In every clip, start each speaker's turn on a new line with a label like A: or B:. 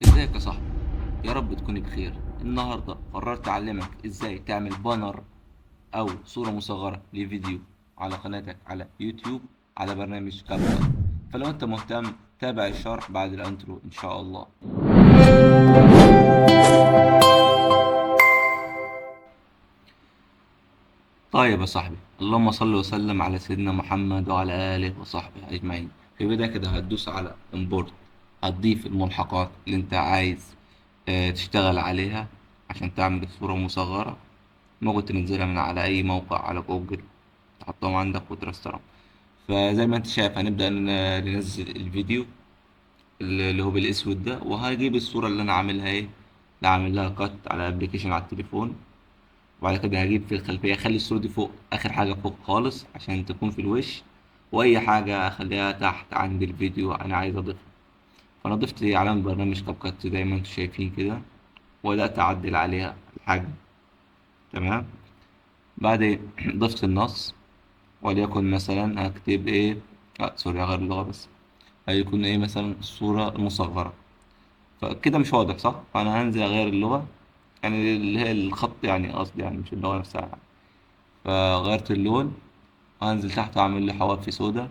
A: ازيك يا صاحبي؟ يا رب تكون بخير. النهارده قررت اعلمك ازاي تعمل banner او صورة مصغرة لفيديو على قناتك على يوتيوب على برنامج CapCut. فلو انت مهتم تابع الشرح بعد ال intro ان شاء الله. طيب يا صاحبي، اللهم صل وسلم على سيدنا محمد وعلى آله وصحبه أجمعين. في البداية كده هتدوس على import، هتضيف الملحقات اللي انت عايز تشتغل عليها عشان تعمل صورة مصغرة. ممكن تنزلها من على أي موقع على جوجل، تحطهم عندك وترسترهم. فزي ما انت شايف هنبدأ ننزل الفيديو اللي هو بالأسود ده، وهجيب الصورة اللي أنا عاملها إيه، اللي عامل لها cut على application على التليفون. وبعد كده هجيب في الخلفية، أخلي الصورة دي فوق آخر حاجة فوق خالص عشان تكون في الوش، وأي حاجة أخليها تحت عند الفيديو أنا عايز أضيفها. فأنا ضفت علامة برنامج CapCut زي ما انتم شايفين كده، وبدأت أعدل عليها الحجم. تمام. بعدين ضفت النص، وليكن مثلا هكتب إيه، sorry هغير اللغة بس، هيكون إيه مثلا الصورة المصغرة. فكده مش واضح صح؟ فأنا هنزل أغير اللغة، يعني اللي هي الخط، يعني قصدي يعني مش اللغة نفسها. فغيرت اللون، وهنزل تحت أعمل لي حواف سودا،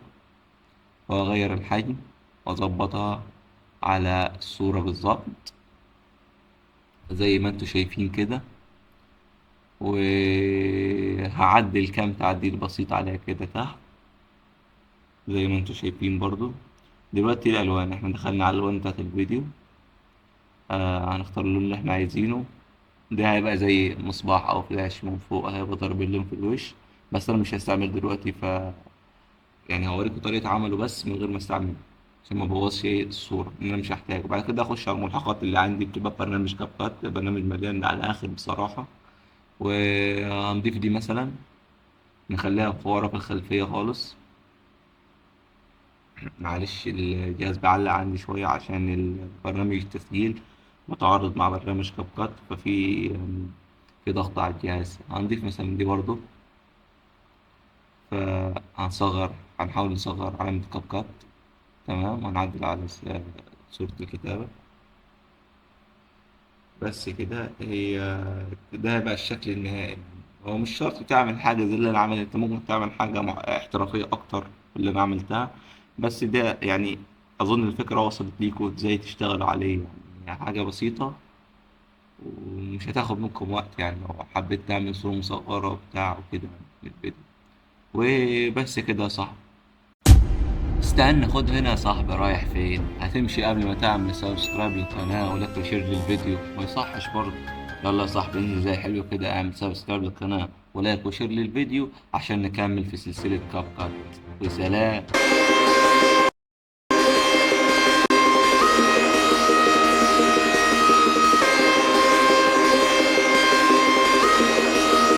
A: وأغير الحجم وأظبطها على الصورة بالظبط زي ما انتوا شايفين كده. وهعدل كام تعديل بسيط عليها كده تحت زي ما انتوا شايفين برضو. دلوقتي الألوان، احنا دخلنا على الألوان بتاعت الفيديو، هنختار اللون اللي احنا عايزينه. ده هيبقى زي مصباح أو فلاش من فوق، هيبقى ضرب اللون في الوش، بس أنا مش هستعمل دلوقتي، ف هوريكم طريقة عمله بس من غير ما استعمله عشان ما ابوظش ايه الصورة، إن أنا مش هحتاجه. بعد كده أخش على الملحقات اللي عندي، بتبقى برنامج CapCut، برنامج مليان على الآخر بصراحة. وهنضيف دي مثلا، نخليها في ورا في الخلفية خالص. معلش الجهاز بيعلق عندي شوية عشان البرنامج التسجيل متعارض مع برنامج CapCut، ففي في ضغط على الجهاز. هنضيف مثلا دي برضو، فهنصغر، هنحاول نصغر علامة CapCut. تمام، وهنعدل على صورة الكتابة بس كده. هي ده هيبقى الشكل النهائي. هو مش شرط تعمل حاجة زي اللي أنا عملتها، أنت ممكن تعمل حاجة احترافية أكتر من اللي أنا عملتها، بس ده أظن الفكرة وصلت ليكوا إزاي تشتغلوا عليه، حاجة بسيطة ومش هتاخد منكم وقت، لو حبيت تعمل صورة مصغرة وبتاع وكده للفيديو. وبس كده يا صاحبي. استنى، خد هنا يا صاحبي، رايح فين؟ هتمشي قبل ما تعمل subscribe للقناة و like و share للفيديو؟ ما يصحش برضه. يلا يا صاحبي انزل زي حلو كده، اعمل subscribe للقناة و like و share للفيديو عشان نكمل في سلسلة CapCut. وسلام.